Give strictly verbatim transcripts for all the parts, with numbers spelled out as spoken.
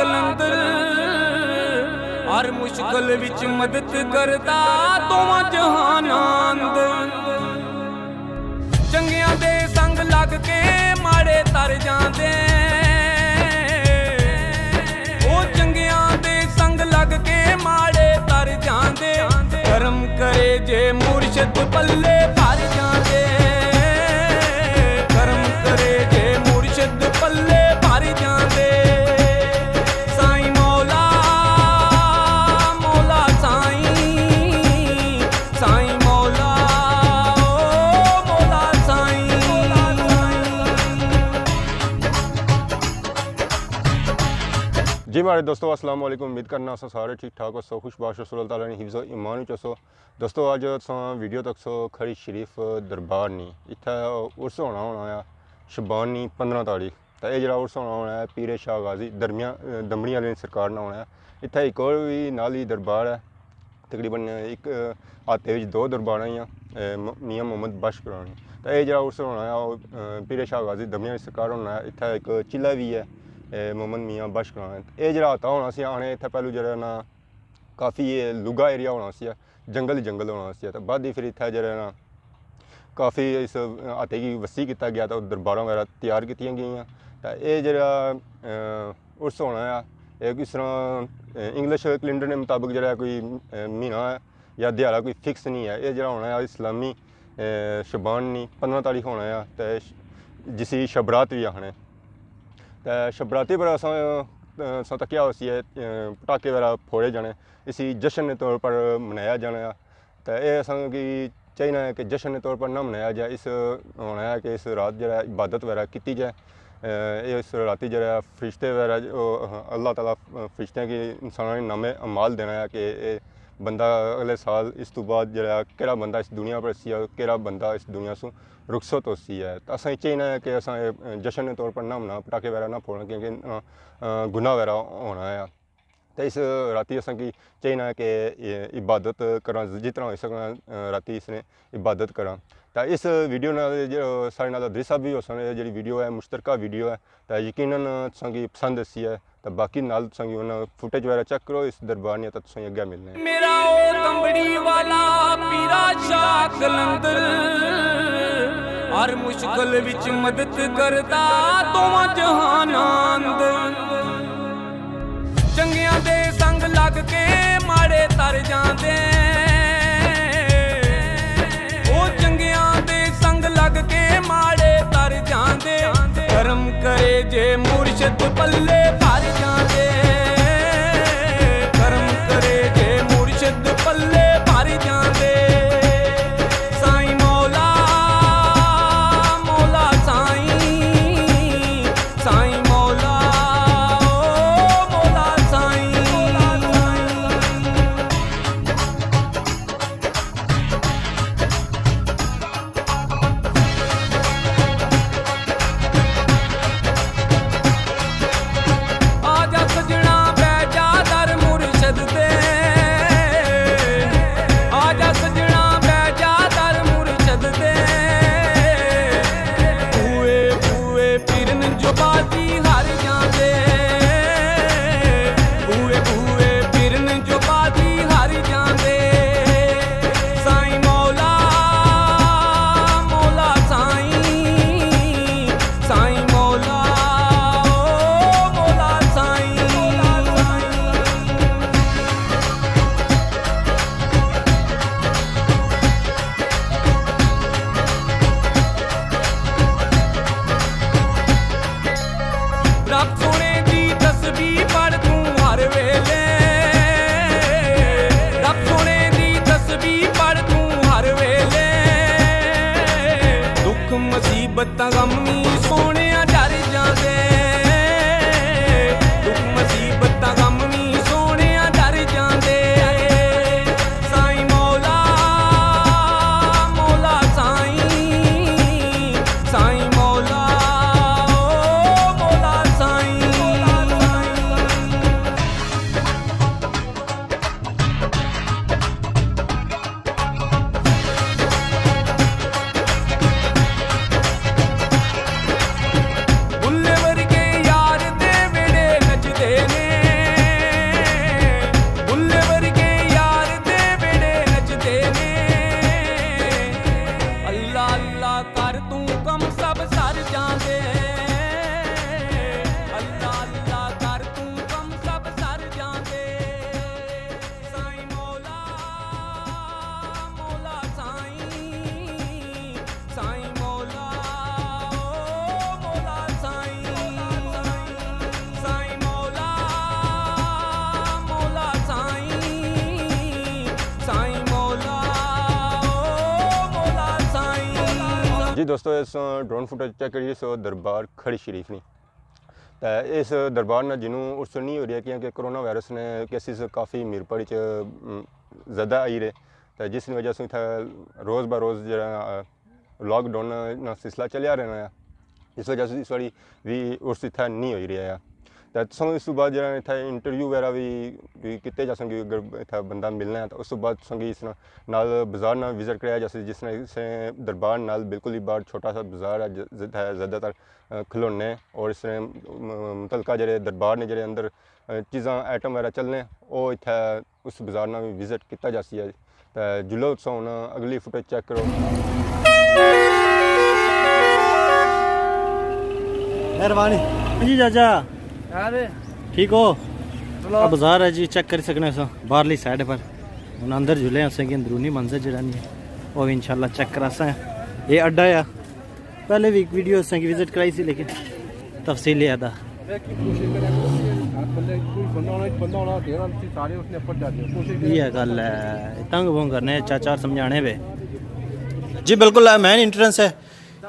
اندر، ہر مشکل وچ مدد کردا دوواں جہاناں اندر۔ چنگیاں دے سنگ لگ کے ماڑے تر جاندے، او چنگیاں دے سنگ لگ کے ماڑے تر جاندے۔ کرم کرے جے مرشد پلے بھر جاندے، کرم کرے جے مرشد پلے بھر جاندے۔ سائیں مولا، مولا سائیں، سائیں مولا، او مولا سائیں۔ جی ماڑے دوستو، السلام علیکم۔ امید کرنا اساں سارے ٹھیک ٹھاک ہوسو، خوش باش ہوسو، اللہ تعالیٰ نے حفظ و ایمان وچ ہوسو۔ دوستو، اج تساں ویڈیو تکسو کھڑی شریف دربار نی، اتھے عرس ہونا ہونا آ شبان نی پندرہ تاریخ۔ تے اے جیڑا عرس ہونا ہونا ہے پیر شاہ غازی درمیان، دمڑی والے سرکار نا ہونا ہے۔ اتھے ایک اور وی نال ہی دربار ہے، تقریباً ایک ہفتے وچ دو دربار آئیاں، اے، م-، میاں محمد بخش قرآنی۔ تے اے جیڑا عرس ہونا ہے، او، اے، پیر شاہ غازی دمڑی والی سرکار ہونا ہے۔ اتھے ایک چلہ وی ہے، اے، محمد میاں بخش قرآنی۔ اے جیڑا ہفتہ ہونا سی آنے، اتھے پہلو جیڑا نا کافی اے لگا ایریا ہونا سی، جنگل ہی جنگل ہونا سی۔ تے بعد ہی پھر اتھے جیڑا نا کافی اس ہاتے کی وسیع کیتا گیا، تے درباراں وغیرہ تیار کیتیاں گئیاں۔ تے اے جیڑا، اے، عرس ہونا ہے، اے اس طرح، اے، انگلش کیلنڈر نے مطابق جیڑا کوئی، اے، مہینہ ہے یا دیہاڑا کوئی فکس نہیں ہے۔ اے جیڑا ہونا ہے اسلامی، اے، شبان نی پندرہ تاریخ ہونا ہے، تے ش-، جسی شبرات وی آخنے۔ تے شبراتی پر اساں، اے، اساں تکیا ہوسی ہے، اے، پٹاخے وغیرہ پھوڑے جانے، اسی جشن دے طور پر منایا جانا ہے۔ تے اے اساں کی چاہینا ہے کہ جشن دے طور پر نہ منایا جائے، اس ہونا ہے کہ اس رات جیڑا عبادت وغیرہ کیتی جائے۔ اے، اس راتی جیڑا فرشتے وغیرہ، او، اللہ تعالیٰ فرشتیاں کی انساناں نے نامے اعمال دینا ہے کہ اے بندہ اگلے سال اس تو بعد جیڑا کیڑا بندہ اس دنیا پر سی ہے، کیڑا بندہ اس دنیا سوں رخصت ہوسی ہے۔ تے اساں چاہینا ہے کہ اساں اے جشن دے طور پر نہ منا، پٹاخے وغیرہ نہ پھوڑنا، کیونکہ، آ، آ، گناہ وغیرہ ہونا ہے۔ تے اس راتی اساں کی چاہینا ہے کہ اے عبادت کراں، جتنا ہوئی سکنا، آ، راتی اس نے عبادت کراں۔ تے اس ویڈیو نال جو ساڑے نال ادری صاحب وی ہوسن، اے جیڑی ویڈیو ہے، مشترکہ ویڈیو ہے، تے یقیناً تساں کی پسند اسی ہے۔ تے باقی نال تساں کی انہاں فوٹیج وغیرہ چیک کرو اس دربار نی، تے تساں کی اگے ملنے آں۔ میرا او دمبڑی والا پیرا شاہ قلندر، ہر مشکل وچ مدد کردا دوواں جہاناں اندر۔ چنگیاں دے سنگ لگ کے ماڑے تر جاندے، او چنگیاں دے سنگ لگ کے ماڑے تر جاندے۔ کرم کرے جے مرشد پلے بھر جاندے، کرم کرے جے مرشد پلے بھر جاندے۔ سائیں مولا، مولا سائیں، سائیں مولا، او مولا سائیں۔ آجا سجنا بہ جا در مرشد دے، آجا سجنا بہ جا در مرشد دے۔ بوئے بوئے پھرن جو بازی ہار جاندے، بوئے بوئے پھرن جو بازی ہار جاندے۔ سائیں مولا، مولا سائیں، سائیں مولا، او مولا سائیں۔ رب سونے دی تسبیح پڑھ توں ہر ویلے، رب سونے دی تسبیح پڑھ توں ہر ویلے۔ دکھ مصیبتاں غم نی سونے ڈر جاندے، دکھ مصیبتاں غم نی سونے ڈر جاندے۔ سائیں مولا، مولا سائیں، سائیں مولا، او مولا سائیں۔ دوستو، اس ڈرون فوٹیج چیک کریے، سو دربار کھڑی شریف نی۔ تے اس دربار نا جنوں عرس نہیں ہو رہیا، کیونکہ کرونا وائرس نے کیسز کافی میرپور وچ، ام، زیادہ آئی رہے۔ تے جس نی وجہ سے اتھا روز بہ روز جڑا، آ، لاک ڈاؤن نا سلسلہ چلیا رہنا ہے۔ اس وجہ سے اس والی بھی عرس اتھا نہیں ہوئی رہیا ہے۔ تے تساں اس تو بعد جڑا اتھا انٹرویو وغیرہ بھی، بھی کیتے جاسن، کہ اگر اتھا بندہ ملنا ہے تو اس تو بعد تساں کی اس نا-، نال بازار نا وزٹ کرایا جاسے، جس نے اس نے دربار نال بالکل ہی باہر چھوٹا سا بازار ہے، ج-، جتھا زیادہ تر، آ، کھلونے اور اس نے م-، متعلقہ جڑے دربار نے جڑے اندر، آ، چیزاں آئٹم وغیرہ چلنے، او اتھا اس بازار نا بھی وزٹ کیتا جاسی ہے۔ تے جلو تساں ہن اگلی فوٹیج چیک کرو۔ مہربانی۔ جی چاچا، ٹھیک ہو؟ آ بازار ہے جی، چیک کری سکنے سو باہرلی سائیڈ پر۔ ہن اندر جلے اساں کی اندرونی منظر جڑا نہیں ہے، وہ بھی انشاءاللہ چیک کراساں۔ یہ اڈا ہے۔ پہلے بھی ایک ویڈیو اساں کی وزٹ کرائی سی، لیکن تفصیل یہ آدھا۔ یہ گل ہے، تنگ بھونگ کرنے، چار چار سمجھانے پے۔ جی بالکل، اے مین انٹرنس ہے۔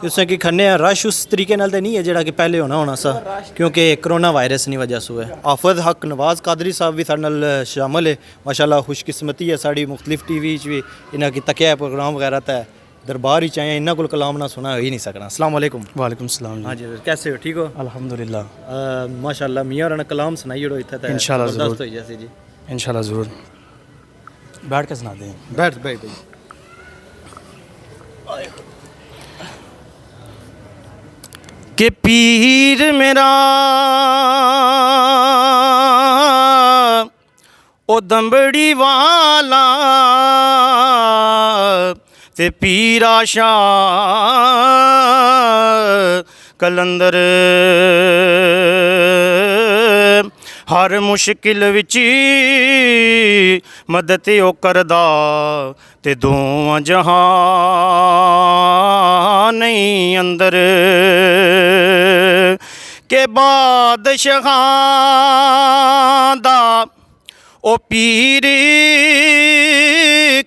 اس کی کھنے ہیں، رش اس طریقے نال تے نہیں ہے جڑا کہ پہلے ہونا ہونا سا، کیونکہ کرونا وائرس نی وجہ سو ہے۔ حافظ حق نواز قادری صاحب بھی ساڈے نال شامل ہے۔ ماشاءاللہ خوش قسمتی ہے ساڈی، مختلف ٹی وی وچ بھی انہاں کی تکیا ہے پروگرام وغیرہ تے۔ دربار وچ آئے ہیں، انہاں کول کلام نہ سنا ہوئی نہیں سکنا۔ السلام علیکم۔ وعلیکم السلام جی۔ ہاں جی، کیسے ہو؟ ٹھیک ہو؟ الحمدللہ۔ آ، ماشاءاللہ، میاں ہوراں نے کلام سنائی اوڑو اتھے تے انشاءاللہ زبردست ضرور۔ ہوئی جاسی جی۔ انشاءاللہ ضرور۔ بیٹھ کے سنا دیں۔ بیٹھ، بیٹھ، بیٹھ۔ کہ پیر میرا او دمبڑی والا تے پیرا شاہ قلندر، ہر مشکل وچ مدد او کردا، تے دوواں جہان نہیں اندر۔ کہ بادشاہاں دا او پیر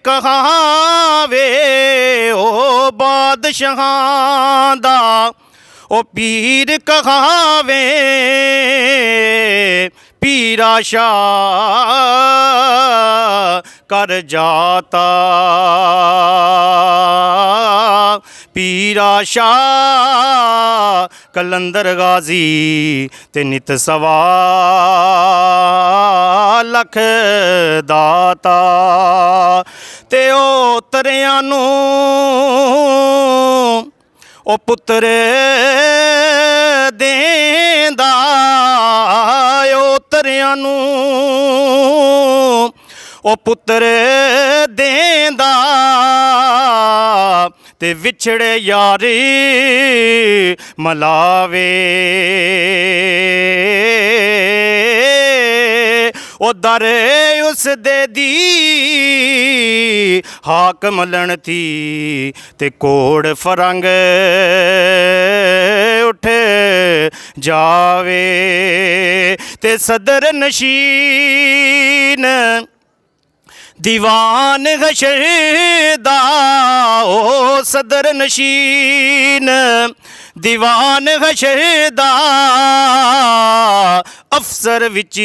کہاوے، او بادشاہاں دا او پیر کہاوے، پیرا شاہ کر جاتا، پیرا شاہ قلندر غازی تے نت سوا لکھ داتا۔ تے او تریاں نو او پتر دیندا، او تریاں نو او پتر دیندا، تے وچھڑے یاری ملاوے۔ او در اس دے دی ہاک ملن تھی، تے کوڑ فرنگ اٹھ جاوے۔ تے صدر نشین دیوان حشر دا، او صدر نشین دیوان حشر دا، افسر وچ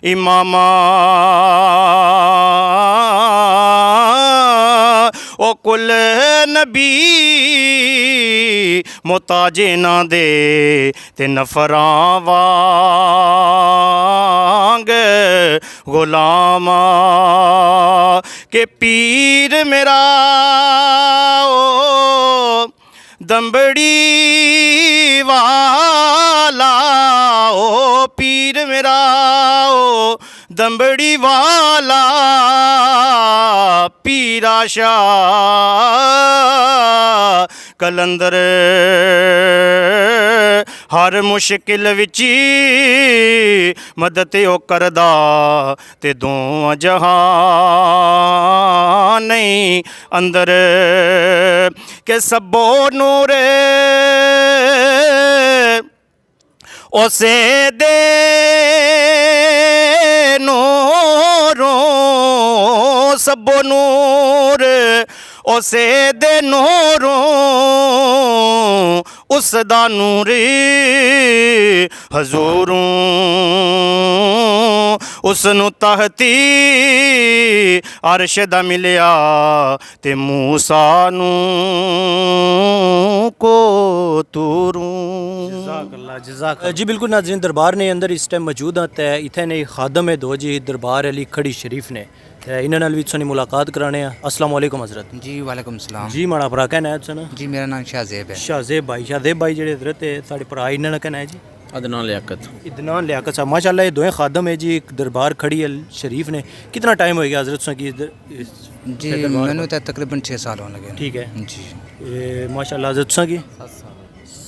اماماں، او کل نبی محتاج انہاں دے، تے نفراں وانگ غلاماں۔ کہ پیر میرا او دمبڑی والا، او پیر میرا او دمبڑی والا، پیرا شاہ قلندر ہر مشکل وچ مدد او کردا، تے دوواں جہان نہیں اندر۔ کہ سبو نور اسے دے نوروں، سبو نور اسے دے نوروں، اس دا نوری حضوروں، اس نو تحتی عرش دا ملیا، تے موسیٰ نو کو توروں۔ جزاک اللہ، جزاک اللہ۔ جی بالکل ناظرین، دربار نے اندر اس ٹائم موجود ہاں تے اتھے نے خادم ہے دو جی دربار علی کھڑی شریف نے۔ تے انہاں نال وی تساں نی ملاقات کرانے آں۔ السلام علیکم حضرت۔ جی وعلیکم السلام۔ جی ماڑا بھرا کہہ ناں ہے تساں نا؟ جی میرا ناں شاہ زیب ہے۔ شاہ زیب بھائی، شاہ زیب بھائی جیڑے حضرت ہے ساڑے بھرا، انہاں نا کہہ ناں ہے جی؟ عدنان لیاقت۔ عدنان لیاقت صاحب، ماشاءاللہ یہ دوئیں خادم ہے جی، ایک دربار کھڑی ال شریف نے۔ کتنا ٹائم ہوئی گیا حضرت تساں کی ادھر، اس جی دربار مینوں پر؟ تے تقریباً چھ سال ہون لگے نے۔ ٹھیک ہے۔ جی۔ اے ماشاءاللہ حضرت تساں کی؟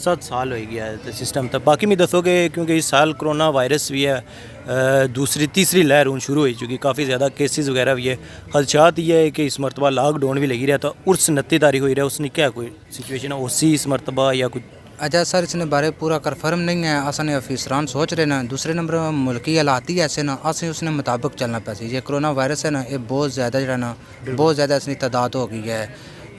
ست سال ہوئی گیا ہے تے سسٹم تک۔ باقی میں دسو کہ کیونکہ اس سال کرونا وائرس بھی ہے، اے، دوسری تیسری لہر ہن شروع ہوئی چکی، کافی زیادہ کیسز وغیرہ بھی ہے۔ خدشات یہ ہے کہ اس مرتبہ لاک ڈاؤن بھی لگی رہا، تو عرس نتی تاریخ ہوئی رہا، اس نے کیا کوئی سچویشن ہے، اسی اس مرتبہ یا کوئی؟ اجے سر اس نے بارے پورا کنفرم نہیں ہے، اساں نے آفیسران سوچ رہے نا۔ دوسرے نمبر ملکی حالات ہی ایسے نا، اساں اس نے مطابق چلنا پیسی۔ یہ کرونا وائرس ہے نا، یہ بہت زیادہ جڑا نا، بہت زیادہ اس نی تعداد ہو گئی ہے،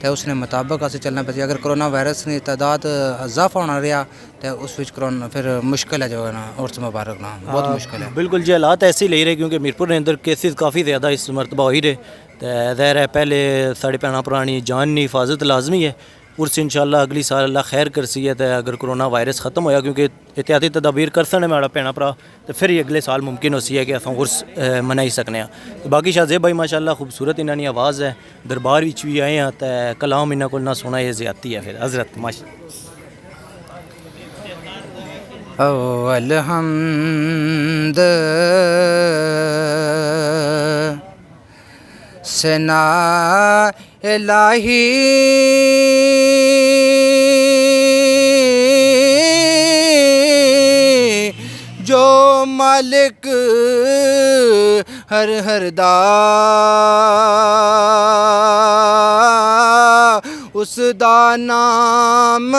تے اس نے مطابق اسیں چلنا پیسی۔ اگر کرونا وائرس نی تعداد اضافہ ہونا رہیا تے اس وچ کرونا پھر مشکل ہے جو ہے نا عرس مبارک نا، بہت آ، مشکل ہے۔ بالکل جی، حالات ایسے ہی لگی رہے کیونکہ میرپور نے اندر کیسز کافی زیادہ اس مرتبہ ہوئی رہے، تے ظاہر ہے پہلے ساڑے بھیناں پرانی جان نی حفاظت لازمی ہے۔ عرس انشاءاللہ اگلی سال اللہ خیر کرسی ہے، تے اگر کرونا وائرس ختم ہویا، کیونکہ احتیاطی تدابیر کرسن ماڑا بھیناں پرا، تے پھر ہی اگلے سال ممکن ہوسی ہے کہ اساں عرس، اے، منائی سکنے آں۔ تے باقی شاہ زیب بھائی ماشاءاللہ خوبصورت انہاں نی آواز ہے، دربار وچ وی آئے آں تے کلام انہاں کول نہ سنا، یہ زیادتی ہے پھر حضرت ماش۔ او الحمد ثنا الہی، جو مالک ہر ہر دا، اس دا نام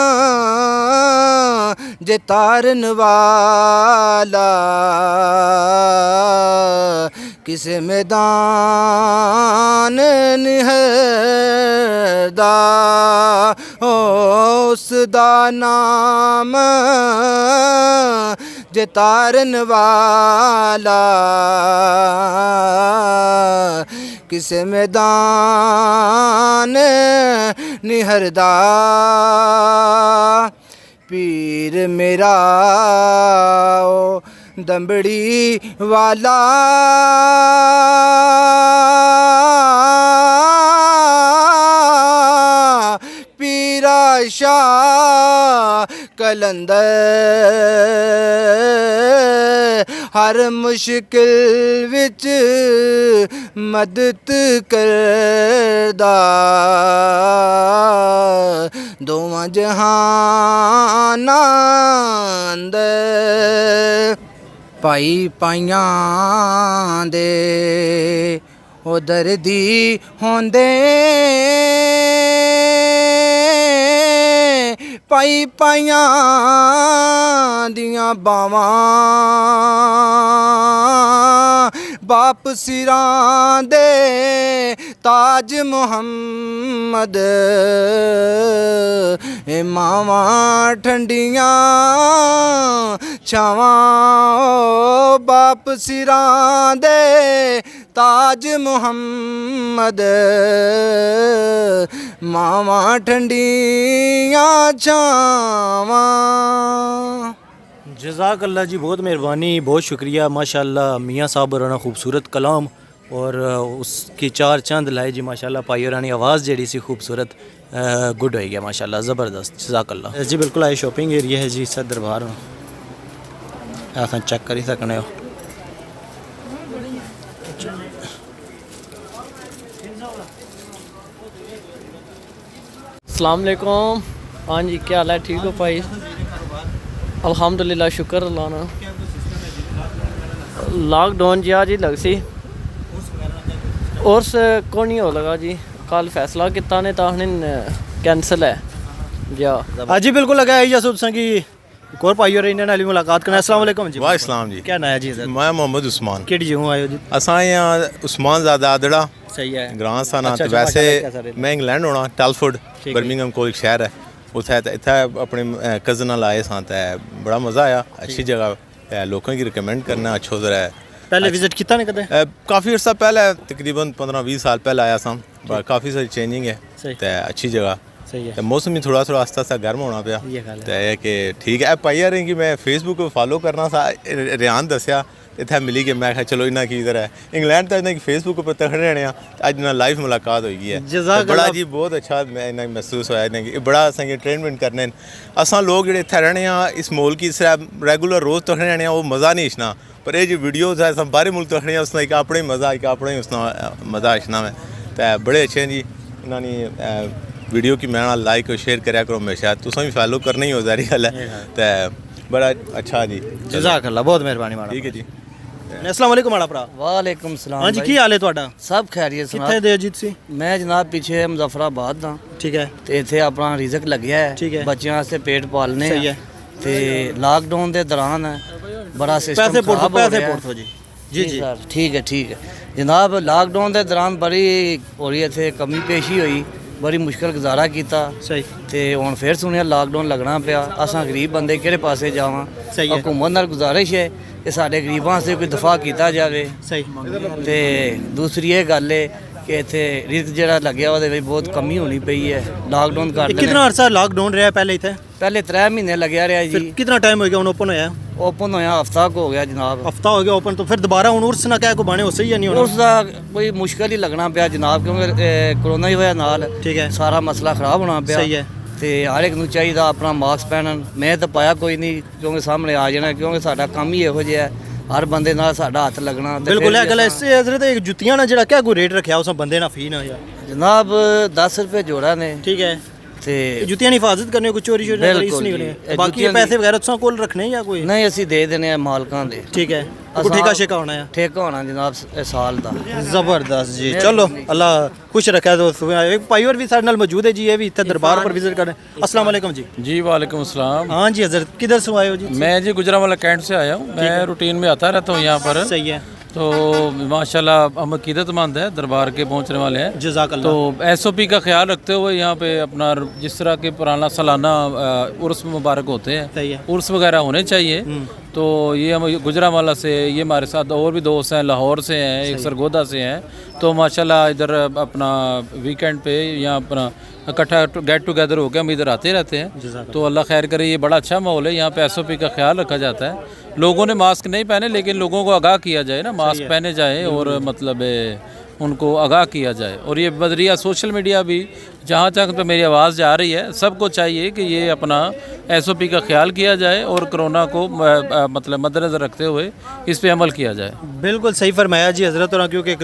جتارن والا۔ کسے میدان نہر دا، او اس دا نام جتارن والا۔ کسے میدان نہر دا۔ پیر میرا او دمبڑی والا، پیرا شاہ قلندر، ہر مشکل وچ مدد کردا، دوواں جہاناں دے۔ پائی پائیاں دے او دردی ہوندے، پائی پائیاں دیاں باواں، باپ سراں دے تاج محمد، اے ماواں ٹھنڈیاں چھاواں، او باپ سراں دے تاج محمد، ماواں ٹھنڈیاں چھاواں۔ جزاک اللہ جی، بہت مہربانی، بہت شکریہ۔ ماشاءاللہ میاں صاحب ہوراں نا خوبصورت کلام اور اس کی چار چند لائے جی۔ ماشاءاللہ پائی ہوراں نی آواز جیڑی سی خوبصورت، آ، گڈ ہوئی گیا ماشاءاللہ، زبردست، جزاک اللہ۔ جی بالکل، آئے شاپنگ ایریا ہے جی، اس دربار میں اساں چیک کری سکنے ہو۔ السلام علیکم۔ ہاں جی، کیا حال ہے؟ ٹھیک ہو بھائی؟ الحمدللہ، شکر اللہ نا۔ لاک ڈاؤن جی، آج ہی لگ سی۔ عرس کونی ہو لگا جی، کل فیصلہ کیتا نے تاں ہن کینسل ہے۔ جی ہاں۔ ہاں جی، بالکل لگا ہے یسوف سنگی۔ ایک اور بھائی اور انہاں نال وی ملاقات کرنا۔ السلام علیکم جی۔ وعلیکم السلام جی۔ کیا ناں ہے جی سر؟ میں محمد عثمان۔ کیڑی جگہوں آئے ہو جی؟ اساں آئے ہاں عثمان زادہ آدڑا۔ صحیح ہے۔ گراں ساں ناں۔ اچھا، تے اچھا، ویسے ماشاءاللہ، کیا سر ہے؟ میں انگلینڈ ہونا، ٹالفورڈ، ٹھیک ہے۔ برمنگھم کول ایک شہر ہے۔ اتھے تے، اتھے اپنے، اے، کزن نال آئے ساں تے بڑا مزہ آیا، اچھی جگہ۔ تے لوکاں کی ریکمینڈ کرنا، اچھو ذرا ہے۔ پہلے اچھا۔ وزٹ کیتا نے کدے؟ اے، کافی عرصہ پہلے، تقریباً پندرہ بیس سال پہلے آیا ساں۔ ٹھیک۔ کافی ساری چینجنگ ہے۔ صحیح۔ تے اچھی جگہ۔ صحیح ہے۔ تے موسم بھی تھوڑا تھوڑا آستہ آستہ گرم ہونا پیا۔ یہ گل ہے۔ تے اے کہ ٹھیک ہے، اے پائی آ رہے کہ میں فیس بک پہ فالو کرنا سا، ریحان دسیا، اتھے ملی گئے، میں کہا چلو انہاں کی ادھر ہے۔ انگلینڈ تے انہاں کی فیس بک پہ تکھنے رہنے آں، تے اج انہاں لائیو ملاقات ہوئی گئی ہے۔ جزاک تے بڑا اللہ۔ جی، بہت اچھا میں انہاں کی محسوس ہویا، انہاں کی بڑا اساں کی انٹرٹینمنٹ کرنے۔ اساں لوگ جڑے اتھے رہنے آں، اس ماحول کی اس طرح ریگولر روز تکھنے رہنے آں، وہ مزہ نہیں اچھنا۔ پر اے جو ویڈیوز ہے، اساں باہر ملک تکھنے آں، اس نا ایک اپنا ہی مزہ، ایک اپنا ہی اس نا مزہ اچھنا ہے۔ تے بڑے اچھے ہیں جی، انہاں نے، اے، ویڈیو کی میں لائک اور شیئر کریا کرو ہمیشہ۔ تساں بھی فالو کرنے ہی ہو، ظاہری گل ہے۔ یہ ہے۔ تے بڑا اچھا جی۔ جزاک اللہ، بہت مہربانی ماڑا۔ ٹھیک ہے جی۔ السلام علیکم ماڑا بھرا۔ وعلیکم السلام ہاں جی، بھائی۔ کی حال ہے تہاڈا؟ سب خیریت سناؤ۔ کتھے دے جی تسی؟ میں جناب پیچھے مظفر آباد دا۔ ٹھیک ہے۔ تے اتھے اپنا رزق لگیا ہے۔ ٹھیک ہے۔ بچیاں واسطے پیٹ پالنے صحیح ہیں۔ ہے۔ تے لاک ڈاؤن دے دوران بڑا سسٹم پیسے پورٹ، خراب ہو پیسے گیا ہے۔ پورٹ ہو جی۔ جی، جی، جی۔ سر، ٹھیک ہے، ٹھیک ہے۔ جناب، لاک ڈاؤن دے دوران بڑی ہو رہی اتھے کمی پیشی ہوئی، بڑی مشکل گزارا کیتا۔ صحیح۔ تے ہن پھر سنیا لاک ڈاؤن لگنا پیا۔ اساں غریب بندے کہڑے پاسے جاواں؟ صحیح ہے۔ حکومت نال گزارش ہے کہ ساڈے غریباں واسطے کوئی دفاع کیتا جاوے۔ صحیح۔ تے دوسری یہ گل ہے کہ اتھے رزق جڑا لگیا ہوا تے بہت کمی ہونی پئی ہے۔ لاک ڈاؤن کر یہ دینے۔ کتنا عرصہ لاک ڈاؤن رہا پہلے اتھے؟ پہلے ترے مہینے لگیا رہا پھر جی۔ کتنا ٹائم ہو گیا ہن اوپن ہویا؟ اوپن ہویا ہفتہ کو ہو گیا جناب۔ ہفتہ ہو گیا اوپن، تو پھر دوبارہ ہن عرس نہ کہہ کو بانے ہو صحیح یا نہیں ہونا؟ عرس دا کوئی مشکل ہی لگنا پیا جناب، کیونکہ، اے، کرونا ہی وجہ نال ٹھیک ہے۔ سارا مسئلہ خراب ہونا پیا۔ صحیح ہے۔ تے ہر ایک نو چاہیے اپنا ماسک پہنن، میں تو پایا کوئی نہیں کیونکہ سامنے آ جانا، کیونکہ ساڈا کم ہی یہو جہا ہے، ہر بندے نال ساڈا ہاتھ لگنا۔ تے بالکل، پھر اے بھی گل اساں ایسے حضرت، ایک جتیاں نا جڑا کیا کوئی ریٹ رکھیا اس بندے نا فی نا یا؟ جناب، دس روپے جوڑا نے۔ ٹھیک ہے۔ تے جتیاں نی حفاظت کرنے، کوئی چوری شوری نہ کری، اس بالکل نہیں جی۔ کرنے۔ اے باقی جتیاں اے پیسے دی وغیرہ تساں کول رکھنے یا کوئی؟ نہیں، اسی دے دینے ہیں مالکاں دے۔ ٹھیک ہے۔ کوئی اساں ٹھیکہ شیکہ ہونا ہے؟ ٹھیکہ ہونا جناب، س-، اے سال دا۔ زبردست جی، مہربانی۔ چلو اللہ خوش رکھے۔ تو سویا ایک بھائی اور بھی ساڈے نال موجود ہے جی، یہ بھی اتھے دربار پر وزٹ کرنے۔ السلام علیکم جی۔ جی وعلیکم السلام۔ ہاں جی حضرت، کدھر سے آئے ہو جی؟ میں جی گوجرانوالہ کینٹ سے آیا ہوں، ٹھیک میں ہے۔ روٹین میں آتا رہتا ہوں یہاں پر۔ صحیح ہے۔ تو ماشاءاللہ ہم عقیدت مند ہیں، دربار کے پہنچنے والے ہیں۔ جزاک اللہ۔ تو ایس او پی کا خیال رکھتے ہوئے یہاں پہ اپنا جس طرح کے پرانا سالانہ، آ، عرس مبارک ہوتے ہیں، صحیح ہے۔ عرس وغیرہ ہونے چاہیے۔ ہوں۔ تو یہ ہم گوجرانوالہ سے، یہ ہمارے ساتھ اور بھی دوست ہیں، لاہور سے ہیں، ایک صحیح۔ سرگودھا سے ہیں۔ تو ماشاءاللہ ادھر اپنا ویکینڈ پہ یا اپنا اکٹھا ٹو-، گیٹ ٹوگیدر ہو کے ہم ادھر آتے رہتے ہیں۔ جزاک اللہ۔ تو اللہ خیر کرے، یہ بڑا اچھا ماحول ہے، یہاں پہ ایس او پی کا خیال رکھا جاتا ہے۔ لوگوں نے ماسک نہیں پہنے، لیکن لوگوں کو آگاہ کیا جائے نا، ماسک صحیح ہے۔ پہنے جائیں اور بالکل۔ مطلب، اے، ان کو آگاہ کیا جائے۔ اور یہ بذریعہ سوشل میڈیا بھی جہاں تک پہ میری آواز جا رہی ہے، سب کو چاہیے کہ یہ اپنا ایس او پی کا خیال کیا جائے اور کرونا کو، م-، آ، مطلب مد نظر رکھتے ہوئے اس پہ عمل کیا جائے۔ بالکل صحیح فرمایا جی حضرت ہوراں، کیونکہ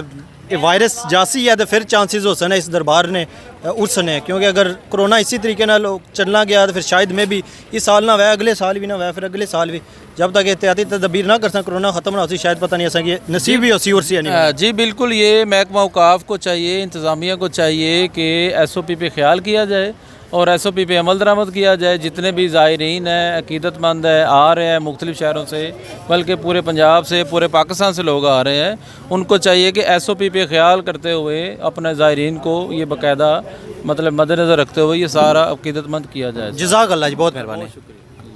یہ وائرس جاسی ہے تو پھر چانسز ہو سن اس دربار نے، عرس نے، کیونکہ اگر کرونا اسی طریقے نال چلنا گیا تو پھر شاید میں بھی اس سال نہ ہوئے، اگلے سال بھی نہ ہوئے، پھر اگلے سال بھی، جب تک احتیاطی تدابیر نہ کرساں، کرونا ختم نہ ہوسی، شاید پتہ نہیں اساں کی نصیب بھی ہوسی عرس یا نہیں۔ آ، جی بالکل، یہ محکمہ اوقاف کو چاہیے، انتظامیہ کو چاہیے کہ ایس او پی پہ خیال کیا جائے اور ایس او پی پہ عمل درآمد کیا جائے۔ جتنے بھی زائرین ہیں، عقیدت مند ہیں، آ رہے ہیں مختلف شہروں سے، بلکہ پورے پنجاب سے، پورے پاکستان سے لوگ آ رہے ہیں، ان کو چاہیے کہ ایس او پی پہ خیال کرتے ہوئے اپنے زائرین کو یہ باقاعدہ، مطلب، مد نظر رکھتے ہوئے یہ سارا عقیدت مند کیا جائے۔ جزاک اللہ جی، بہت مہربانی۔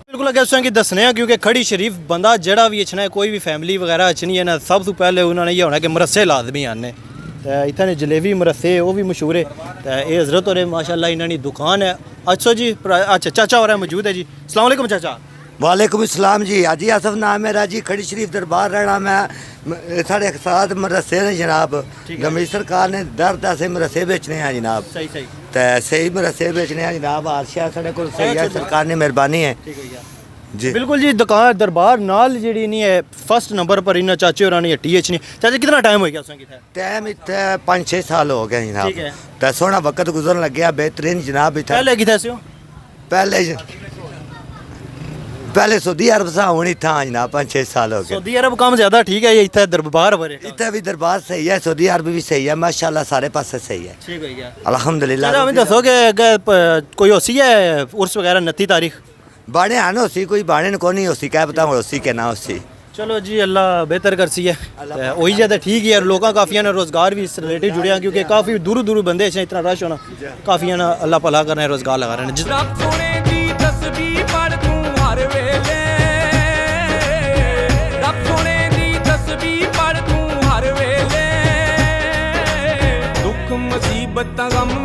بالکل اگے اساں کی دسنے آں، کیونکہ کھڑی شریف بندہ جڑا بھی اچھنا ہے، کوئی بھی فیملی وغیرہ اچھنی ہے نا، سب تو پہلے انہوں نے یہ ہونا کہ مرسے لازمی آنے۔ تے اتھے نے جلیبی مرسے، وہ بھی مشہور ہے۔ تے اے حضرت اور ماشاءاللہ انہاں نی دکان ہے۔ اچھا جی، پر-، اچھا چاچا اور موجود ہے جی۔ السلام علیکم چاچا۔ وعلیکم السلام جی، حاجی آصف نام میرا جی، کھڑی شریف دربار رہنا میں۔ م-، ساڑے ساتھ مرسے نے جناب، ٹھیک ہے۔ گمبی سرکار نے درد ایسے مرسے بیچنے ہیں جناب۔ صحیح، صحیح۔ تے صحیح مرسے بیچنے ہیں جناب، ہر شے ساڑے کول صحیح ہے، اچھا جی۔ سرکار نی مہربانی ہے۔ ٹھیک ہے جی۔ جی۔ بالکل جی، دکان دربار نال جیڑی نی ہے، فرسٹ نمبر پر انہاں چاچے ہوراں نی ہٹی اچھنی۔ چاچا کتنا ٹائم ہوئی گیا تساں کی اتھے؟ ٹائم اتھے پنج چھ سال ہو گئے جناب۔ ٹھیک ہے۔ تے سوہنا وقت گزرن لگیا، بہترین جناب اتھے۔ پہلے کتھے سے ہو؟ پہلے، پہلے سعودی عرب سا، ہن اتھاں آں جناب، پنج چھ سال ہو گئے۔ سعودی عرب کم زیادہ ٹھیک ہے، یہ اتھے دربار بھرے۔ اتھے بھی دربار صحیح ہے، سعودی عرب بھی صحیح ہے، ماشاءاللہ سارے پاسے صحیح ہے۔ ٹھیک ہوئی گیا۔ الحمدللہ۔ چلو، ہمیں دسو کہ اگے پ-، کوئی ہوسی ہے عرس وغیرہ انتی تاریخ؟ بانے ہن ہوسی، کوئی بانے نہ کونی ہوسی، کہہ پتہ ہن ہوسی کہ نہ ہوسی۔ چلو جی، اللہ بہتر کرسی ہے۔ تے ہوئی جائے تے ٹھیک ہی ہے، لوکاں کافیاں نے روزگار بھی اس ریلیٹڈ جڑیا، کیونکہ کافی دوروں دوروں بندے اچھے، اتنا رش ہونا، کافیاں نے اللہ بھلا کرنا ہے، روزگار لگا رہے ہیں۔ جس رب سونے دی تسبیح پڑھ توں ہر ویلے، رب سونے دی تسبیح پڑھ توں ہر ویلے، دکھ مصیبتاں غم